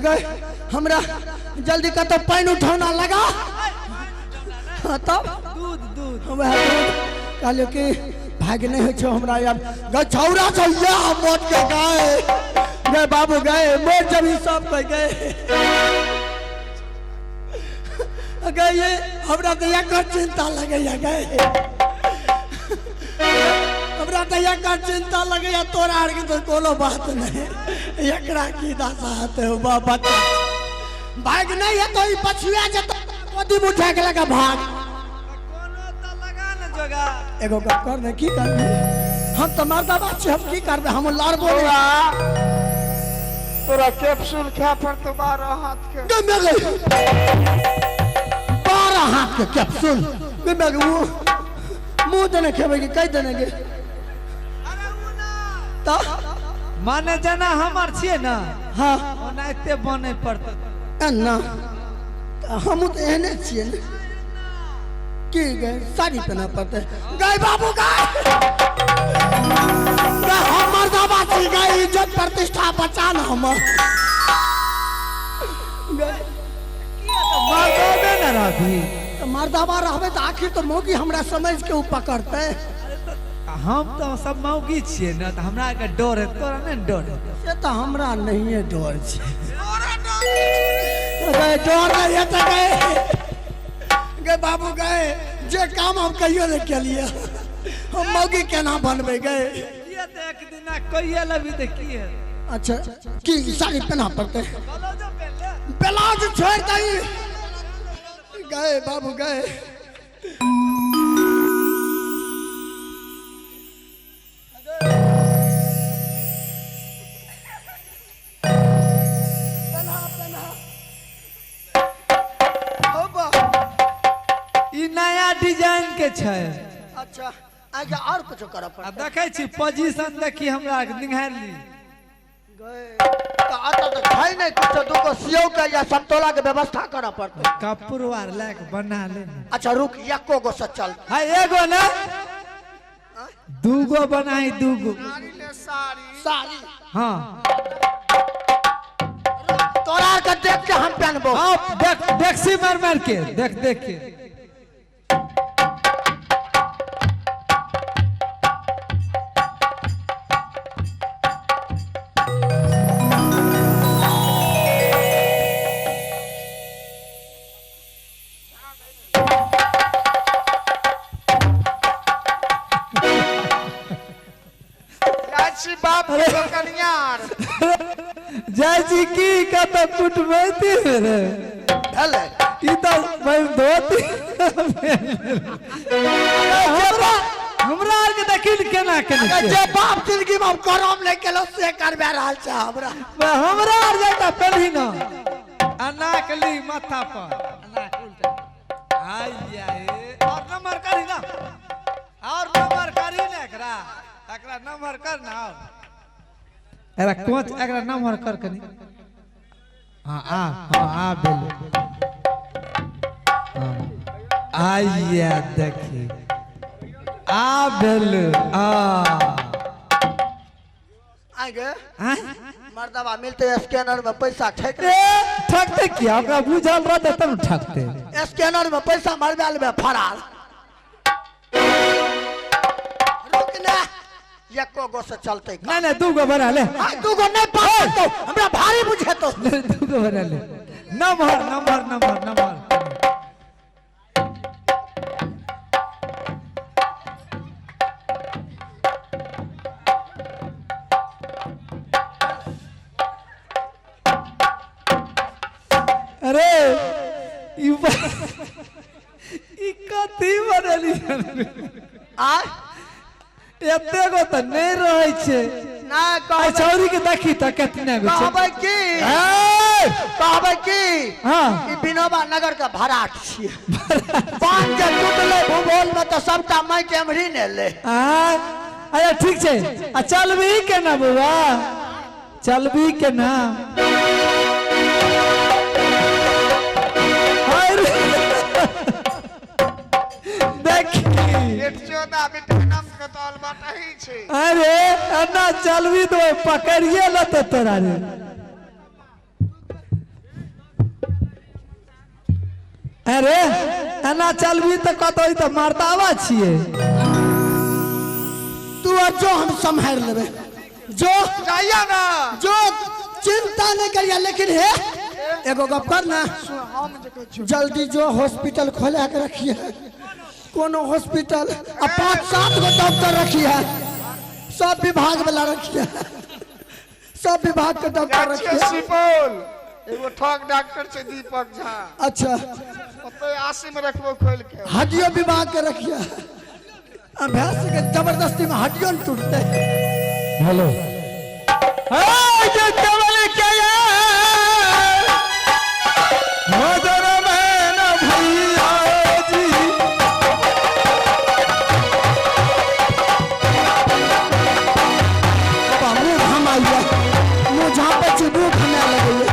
गए हमरा जल्दी कतौ पानि उठौना लगा। हाँ तब दूध दूध वएह दूध। कहलियो कि भाग्य नहीं होइ छौ हमरा आब। गए छौरा छौ या मौत के गए गए बाबू गए मोर जब सब कह गए गए ये हमरा तऽ एकर चिंता लगैया गए हमरा तऽ एकर चिंता लगैया तोरा आरके तऽ कोनो बात नहीं एकरा की दशा हेतै हौ बच्चा भाग नहीं हेतौ ई पछुआ जेतौ गोदी में उठा के लगा भाग। कोनो तऽ लगा न जोगा। एगो गप कर ने की करबै हम तऽ मर्दाबा छी हम की करबै हम लड़बो नहि। तोरा कैप्सूल खाय पड़तौ 12 हाथ के। गए गए 12 हाथ के कैप्सूल गए गए वो मुंह देने खेबै कि कहि देने गे तऽ माने जेना हमर छियै ने। हाँ ओनाहिते बनै पड़तौ। एना हमहूँ तऽ एहने छियै ने की गए साड़ी पहना पड़तै। गए बाबू गए गए हम मर्दाबा छी गए इज्जत प्रतिष्ठा बचा न हमर। गए मर्दाबे न रहबी तऽ मर्दाबा रहबै तऽ आखिर तऽ मौगी हमरा समझ के ओ पकड़तै। हम तऽ सब मौगी छियै ने तऽ हमरा के डर है तोरा नहि डर है। से तऽ हमरा नहिए डर छै। गए डर नहीं है गए गए बाबू गए जे काम हम कहियो नहीं केलिए हम मौगी केना बनबै गए। किया तऽ एक दिना कहिए लेबी तऽ की है। अच्छा की साड़ी पहना पड़तै ब्लाउजो पहिन ले। ब्लाउज छोड़ दही गए बाबू गए। ई नया डिजाइन के छै। अच्छा आगे और कुछ करऽ पड़तै। आ देखै छी पोजीशन देखी हमरा निहार ली। गए तऽ अतऽ तऽ छै नहि कुछो दूगो सेव के या समतोला के व्यवस्था करऽ पड़तै। कपूर आर लए के बना ले ने। अच्छा रुक एको गो से चल। हाँ एगो ने दूगो बनाई दूगो। साड़ी ले साड़ी। साड़ी। हाँ तोरा आर के देख के हम पहनबो। हाँ देख देखसी मार मार के देख देख के। बाप के कनियार जाय छी की कत कुटमैती रे भेलै ई तऽ धोती हमरा हमरा आर के देखी ने केना केना जे बाप जिंदगी में हम करम नहीं केलौ से करबा रहल छै हमरा। हमरा आर जाता पेन्ही न अनाक ली माथा पर अनाक उल्टा आइ आइ और नंबर करी ना और नंबर करी ना एकरा एकरा नंबर कर ना और एकरा कोच एकरा नंबर कर कनी। हाँ आ हाँ आ भेल हाँ आइया देखी आ भेल आ आगे हाँ मर्दबा मिलते स्कैनर में पैसा ठक ठकते किया ओकरा बुझल रहते तब ठकते। स्कैनर में पैसा मरबा लेबे फरार। रुक ना एको गो से चलते। नहीं नहीं दूगो बना ले। हाँ दूगो नहीं पातो हमरा भारी बुझेतो। दूगो बना ले नंबर नंबर नंबर नंबर। अरे ई कथी बनेली आ एते गो तऽ नहि रहै छै। नहि कहबै छौरी के देखी तऽ केतना गो छै। कहबै की कहबै की हाँ ई विनोबा नगर के भराट छियै। बांध जे टूटलै भूगोल में तऽ सबटा माटि एमहरी ने एलै। अच्छा ठीक छै आ चलबी केना बौआ चलबी केना। देखी अरे अन्ना चलबी तो पकड़िए लत तोरा रे। अरे एना चलबी त कतौ त मर्दावा छिए। तू और जो हम संभाल लेबे जो जाइया ना जो चिंता नहीं करिया। लेकिन हे एगो गप कर ना, जल्दी जो हॉस्पिटल खोला के रखिए, कोनो हॉस्पिटल आ 5-7 गो डॉक्टर रखिए, सब विभाग वाला रखिए, सब विभाग के डॉक्टर रखिए। सुपौल एगो ठग डॉक्टर छै दीपक झा। अच्छा ओतै आसी में रखबो खोल के। हड्डियों विभाग के रखिए, अभ्यास के जबरदस्ती में हड्डियों टूटते। हेलो ए केवल के मदर में न भैया जी बाबा मुंह घमाइया, मुंह झापे छी मुंह घमाए लगैया।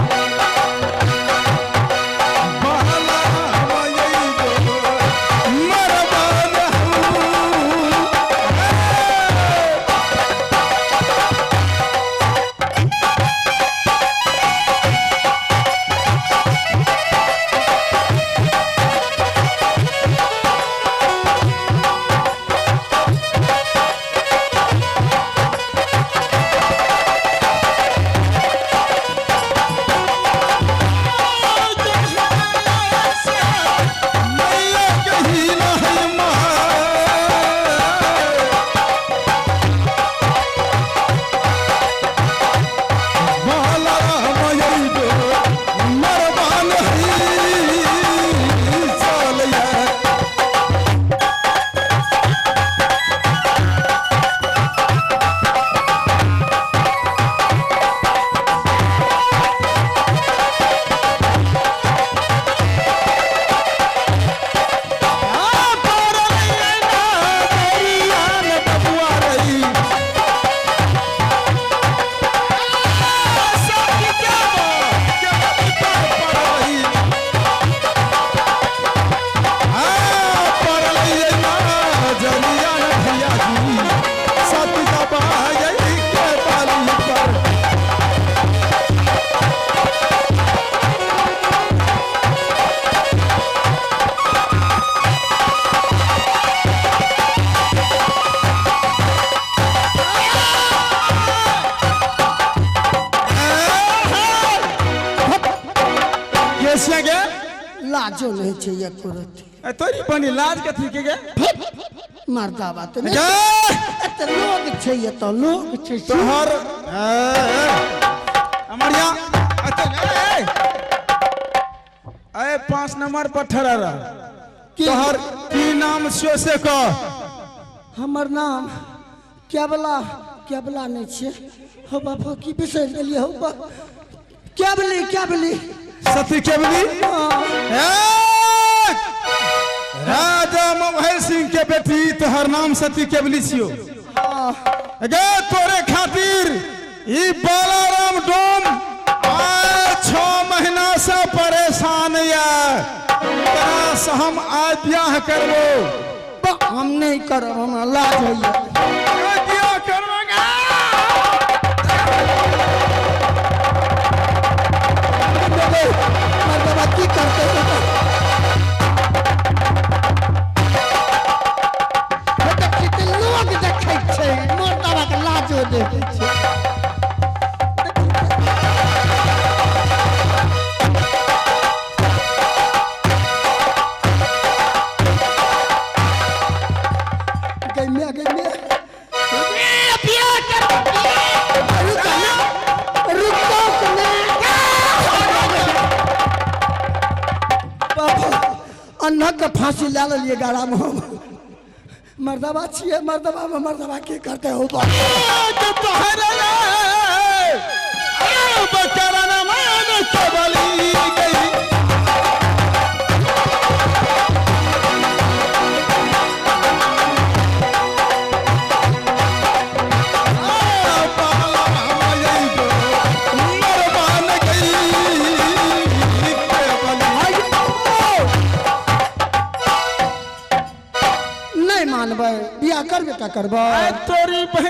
लाजो नहीं चाहिए कुरती। तोरी बनी लाज कथी के गे? मर्दावा तो नहीं लोग चाहिए तो लोग चाहिए तोहर हमार यहाँ ए 5 नंबर पर ठहरा रह। तोहर की नाम छो से कह। हमर नाम केवला केवला नहीं छे हो बापा की बिसरि गेलियै हो बाप केवली केवली सती केवली। राजा मभय सिंह के बेटी तोहर नाम सती केवली छियो। गे तोरे खातिर ई बालाराम डोम आए 6 महीना से परेशान या तोरा से हम आज ब्याह करबो। हम नहीं करब, हमरा लाज होइया। ब्याह करबो मर्दबा की करते लोग देखै छै मर्दबा के लाजो देखै छै। अन्नक के फांसी ला लिए गाड़ा में हम मर्दबा छिए मर्दबा में मर्दबा की करते हो बियाह करबे ता करबै। तोरी बहन